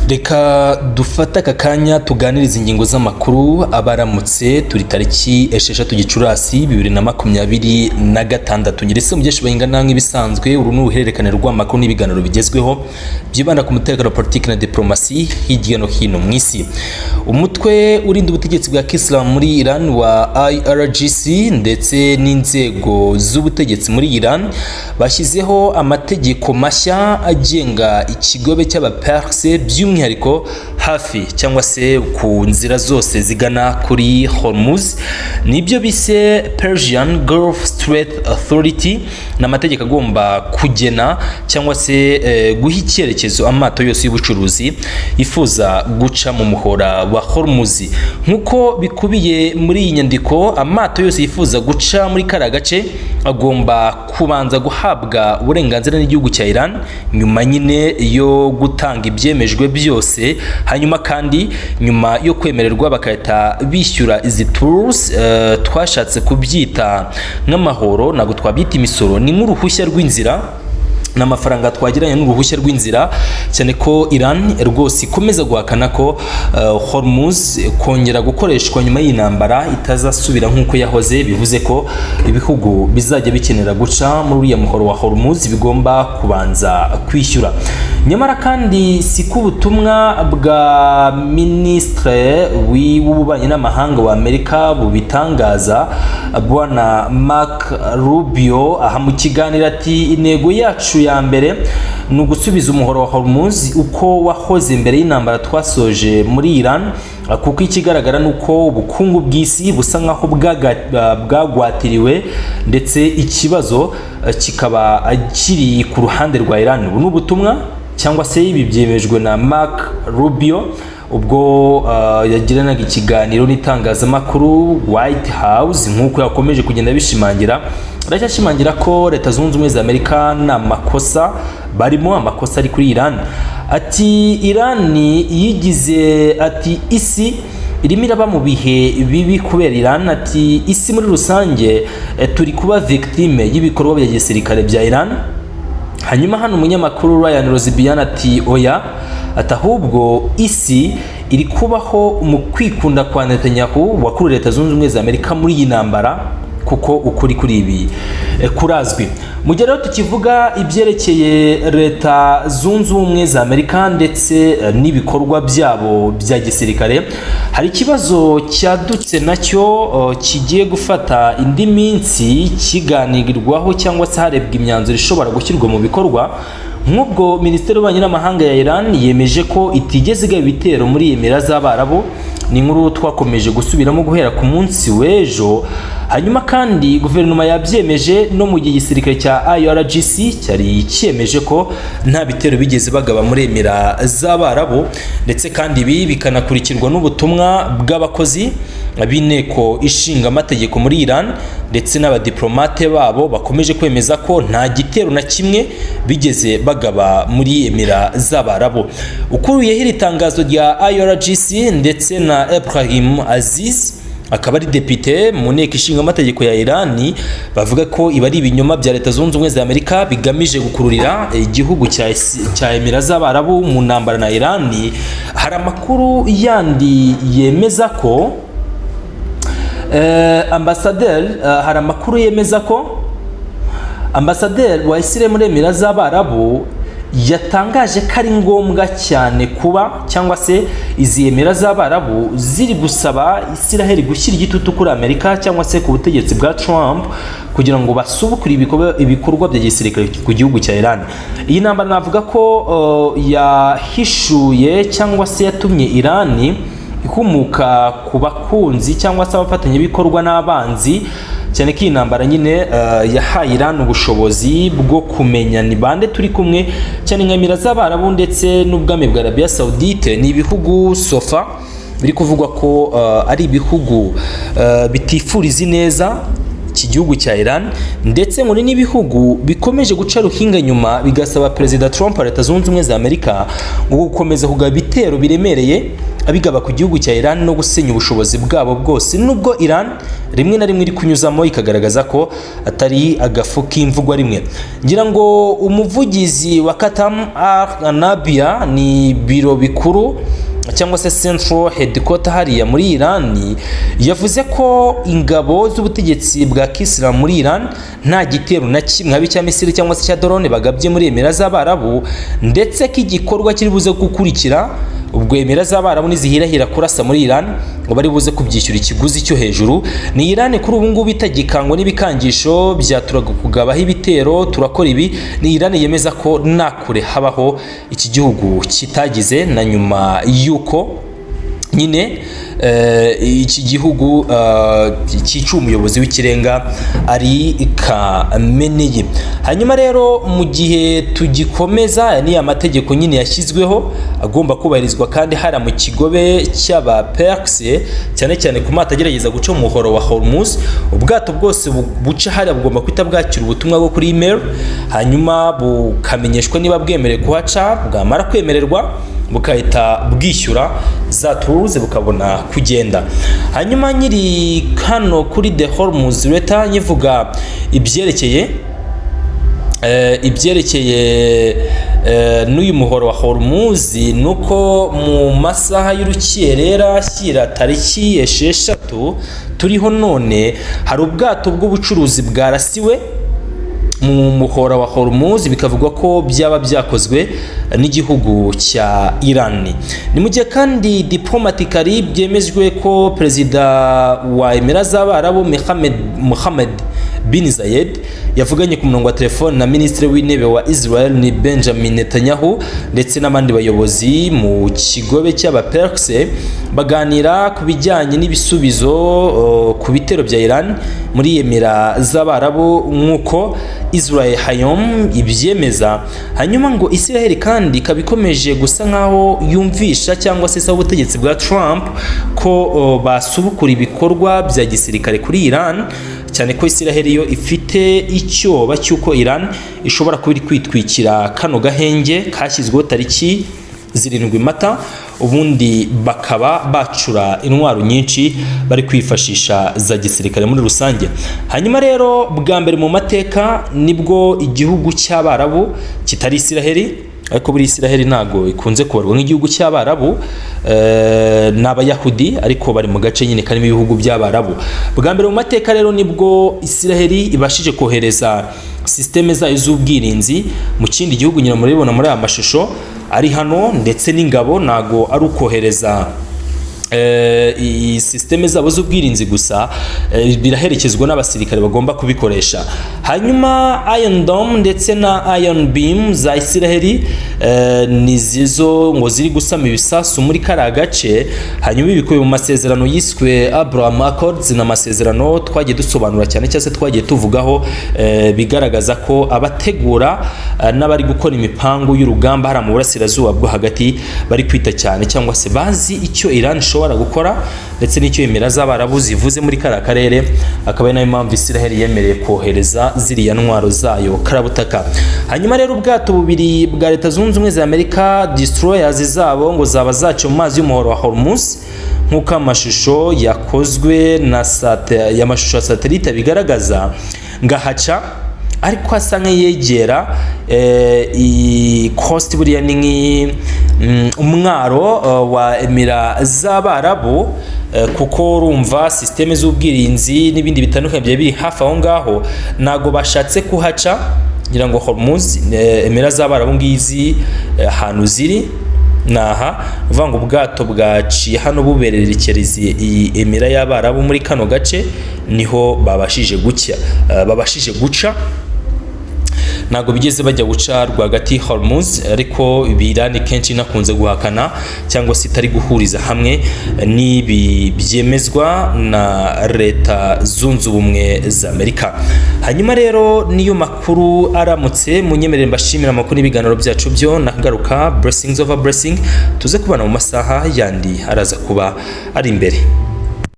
Reka dufate aka kanya tuganirize ingingo z'amakuru abaramutse. Turi tariki 6 Gicurasi 2026. Nyirese mugesha bayingana nk'ibisanzwe, uru ni uruhererekane rw'amakuru n'ibiganiro bigezweho byibanda ku mutekano, politiki na diplomasi hirya no hino mu isi. Umutwe urinda ubutegetsi bwa Kisilamu muri Iran wa IRGC ndetse n'inzego z'ubutegetsi muri Iran bashyizeho amategeko mashya agenga ikigobe cy'Abaperse, by'umwihariko hafi cyangwa se ku nzira zose zigana kuri Hormuz. Nibyo bise Persian Gulf Strait Authority. Ni amategeko agomba kugena cyangwa se guha icyerekezo amato yose y'ubucuruzi yifuza guca mu muhora wa Hormuz. Nk'uko bikubiye muri iyi nyandiko, amato yose yifuza guca muri kariya gace agomba kubanza guhabwa uburenganzira n'igihugu cya Iran, nyuma nyine yo gutanga ibyemejwe byose. Hanyuma kandi nyuma yo kwemererwa bagahita bishyura izi tolls. Twashatse kubyita nk'amahoro, ntabwo twabyita imisoro, ni nk'uruhushya rw'inzira, ni amafaranga twagiranye n'uruhushya rw'inzira, cyane ko Iran rwose ikomeza guhakana ko Hormuz kongera gukoreshwa nyuma y'intambara itazasubira nk'uko yahoze. Bivuze ko ibihugu bizajya bikenera guca muri uriya muhoro wa Hormuz bigomba kubanza kwishyura. Nyamara kandi si ko ubutumwa bwa Minisitiri w'ububanyi n'amahanga wa Amerika bubitangaza, Bwana Mark Rubio. Aha mu kiganiro ati: "Intego yacu ya mbere ni ugusubiza umuhoro wa Hormuz uko wahoze mbere y'intambara twasoje muri Iran, kuko ikigaragara ni uko ubukungu bw'isi busa nkaho bwagwatiriwe, ndetse ikibazo kikaba kiri ku ruhande rwa Iran." Ubu ni ubutumwa cyangwa se ibi byemejwe na Mark Rubio ubwo yagiranaga ikiganiro n'itangazamakuru. White House, nk'uko yakomeje kugenda bishimangira, aracyashimangira ko Leta Zunze Ubumwe za Amerika nta makosa barimo, amakosa ari kuri Iran. Ati Iran yigize, ati isi irimo iraba mu bihe bibi kubera Iran. Ati isi muri rusange turi kuba victime y'ibikorwa bya gisirikare bya Iran. Hanyuma hano umunyamakuru Ryan Rozibian ati: "Oya," ati ahubwo isi iri kubaho mu kwikunda kwa Netanyahu wakuriye Leta Zunze Ubumwe za Amerika muri iyi ntambara, kuko ukuri kuri ibi kurazwi. Mu gihe rero tukivuga ibyerekeye Leta Zunze Ubumwe za Amerika ndetse n'ibikorwa byabo bya gisirikare, hari ikibazo cyadutse nacyo kigiye gufata indi minsi kiganirwaho cyangwa se harebwa imyanzuro ishobora gushyirwa mu bikorwa. Nk'ubwo Minisiteri y'Ububanyi n'Amahanga ya Iran yemeje ko itigeze igaba ibitero muri Emira z'Abarabu. Ni inkuru twakomeje gusubiramo guhera ku munsi w'ejo. Hanyuma kandi guverinoma yabyemeje no mu gihe igisirikare cya IRGC cyari cyemeje ko nta bitero bigeze bagaba muri Emira z'Abarabu, ndetse kandi ibi bikanakurikirwa n'ubutumwa bw'abakozi b'inteko ishinga amategeko muri Iran ndetse n'abadiplomate babo bakomeje kwemeza ko nta gitero na kimwe bigeze bagaba muri Emira z'Abarabu. Ukuriyeho iri tangazo rya IRGC ndetse na Ibrahim Aziz, akaba ari depite mu nteko ishinga amategeko ya Iran, bavuga ko ibi ari ibinyoma bya Leta Zunze Ubumwe za Amerika bigamije gukururira igihugu cya Emira z'Abarabu mu ntambara na Iran. Hari amakuru yandi yemeza ko ambasaderi, hari amakuru yemeza ko ambasaderi wa Israel muri Emira z'Abarabu yatangaje ko ari ngombwa cyane kuba cyangwa se izi Emira z'Abarabu ziri gusaba Israel gushyira igitutu kuri Amerika cyangwa se ku butegetsi bwa Trump kugira ngo basubukure ibikorwa bya gisirikare ku gihugu cya Iran. Iyi ntambara navuga ko yahishuye cyangwa se yatumye Iran ihumuka ku bakunzi cyangwa se abafatanyabikorwa n'abanzi, cyane ko iyi ntambara nyine yahaye Iran ubushobozi bwo kumenya ni bande turi kumwe, cyane nka Emira z'Abarabu ndetse n'ubwami bwa Arabia Saudite. Ni ibihugu so far biri kuvugwa ko ari ibihugu bitifuriza ineza iki gihugu cya Iran, ndetse ngo ni n'ibihugu bikomeje guca ruhinga nyuma bigasaba Perezida Trump wa Leta Zunze Ubumwe za Amerika ngo gukomeza kugaba ibitero biremereye. abigaba ku gihugu cya Iran no gusenya ubushobozi bwabo bwose, nubwo Iran rimwe na rimwe iri kunyuzamo ikagaragaza ko atari agafu k'imvugwa rimwe. Ngira ngo umuvugizi wa Khatam al-Anbiya, ni biro bikuru cyangwa se central headquarter hariya muri Iran, yavuze ko ingabo z'ubutegetsi bwa Kisilamu muri Iran nta gitero na kimwe, habe icya missile cyangwa se cya drone, bagabye muri Emira z'Abarabu, ndetse ko igikorwa kiri buze gukurikira ubwo Emira z'Abarabu nizihirahira kurasa muri Iran ngo bari buze kubyishyura ikiguzi cyo hejuru. Ni Iran kuri ubu ngubu itagikangwa n'ibikangisho bya kugabaho ibitero, turakora ibi. Ni Iran yemeza ko nta kure habaho iki gihugu kitagize, na nyuma y'uko nyine iki gihugu cyica umuyobozi w'ikirenga ari Khamenei. Hanyuma rero mu gihe tugikomeza, aya ni amategeko nyine yashyizweho agomba kubahirizwa kandi hariya mu kigobe cy'aba Perse, cyane cyane ku mato agerageza guca mu muhoro wa Hormuz. Ubwato bwose buca hariya bugomba guhita bwakira ubutumwa bwo kuri email, hanyuma bukamenyeshwa niba bwemerewe kuhaca. Bwamara kwemererwa, bukahita bwishyura za tolls, bukabona kugenda. Hanyuma nyiri hano kuri the Hormuz Letter, nyivuga ibyerekeye n'uyu muhoro wa Hormuz, nuko mu masaha y'urukerera ashyira tariki 6 turiho none, hari ubwato bw'ubucuruzi bwarasiwe mu muhora wa Hormuz, bikavugwa ko byaba byakozwe n'igihugu cya Iran. Ni mu gihe kandi diplomatically byemejwe ko perezida wa Emira z'Abarabu Mohammed bin Zayed yavuganye ku murongo wa telefone na minisitiri w'intebe wa Israel ni Benjamin Netanyahu ndetse n'abandi bayobozi mu kigobe cy'Abaperse, baganira ku bijyanye n'ibisubizo ku bitero bya Iran muri Emira z'Abarabu, nk'uko Israel Hayom ibyemeza. Hanyuma ngo Israel kandi ikaba ikomeje gusa nkaho yumvisha cyangwa se isaba ubutegetsi bwa Trump ko basubukura ibikorwa bya gisirikare kuri Iran, cyane ko Israel yo ifite icyoba cy'uko Iran ishobora kuba iri kwitwikira kano gahenge kashyizweho tariki 7 Mata, ubundi bakaba bacura intwaro nyinshi bari kwifashisha za gisirikare muri rusange. Hanyuma rero bwa mbere mu mateka nibwo igihugu cy'Abarabu kitari Isiraheli, ariko buri Isiraheli ntago ikunze kubarwa nk'igihugu cy'Abarabu, ni Abayahudi ariko bari mu gace nyine karimo ibihugu by'Abarabu. Bwa mbere mu mateka rero nibwo Isiraheli ibashije kohereza système zayo z'ubwirinzi mu kindi gihugu. Nyina murabibona muri aya mashusho ari hano, ndetse n'ingabo. Ntago ari ukohereza iyi système zabo z'ubwirinzi gusa, biraherekezwa n'abasirikare bagomba kubikoresha. Hanyuma Iron Dome ndetse na Iron Beam za Isiraheli ni zizo ngo ziri gusama ibisasu muri kariya gace. Hanyuma ibikubiye mu masezerano yiswe Abraham Accords, ni amasezerano twagiye dusobanura cyane cyangwa se twagiye tuvugaho, bigaragaza ko abategura n'abari gukora imipangu y'urugamba hariya mu burasirazuba bwo hagati bari kwita cyane cyangwa se bazi icyo Iran ishobora gukora ndetse n'icyo Emira z'Abarabu zivuze muri kariya karere, akaba ari nayo mpamvu Israel yemereye kohereza ziriya ntwaro zayo karabutaka. Hanyuma rero ubwato bubiri bwa Leta Zunze Ubumwe za Amerika, destroyers zabo, ngo zaba zaciye mu mazi y'umuhoro wa Hormuz, nk'uko amashusho yakozwe na y'amashusho ya satellite bigaragaza, ngahaca ariko asa nk'iyegera iyi coast. Buriya ni umwaro wa Emira z'Abarabu, kuko urumva système z'ubwirinzi n'ibindi bitandukanye byari biri hafi aho ngaho, ntago bashatse kuhaca. Ngira ngo Hormuz, Emira z'Abarabu ngizi ahantu ziri naha, uvuga ngo ubwato bwaciye hano bubererekeza iyi Emira y'Abarabu muri kano gace, niho babashije gucya, babashije guca. Ntabwo bigeze bajya guca rwagati Hormuz, ariko Iran kenshi inakunze guhakana cyangwa se itari guhuriza hamwe n'ibi byemezwa na Leta Zunze Ubumwe za Amerika. Hanyuma rero niyo makuru aramutse, munyemerere mbashimira amakuru n'ibiganiro byacu byo nagaruka. Blessings over blessing, tuze kubana mu masaha yandi araza kuba ari imbere.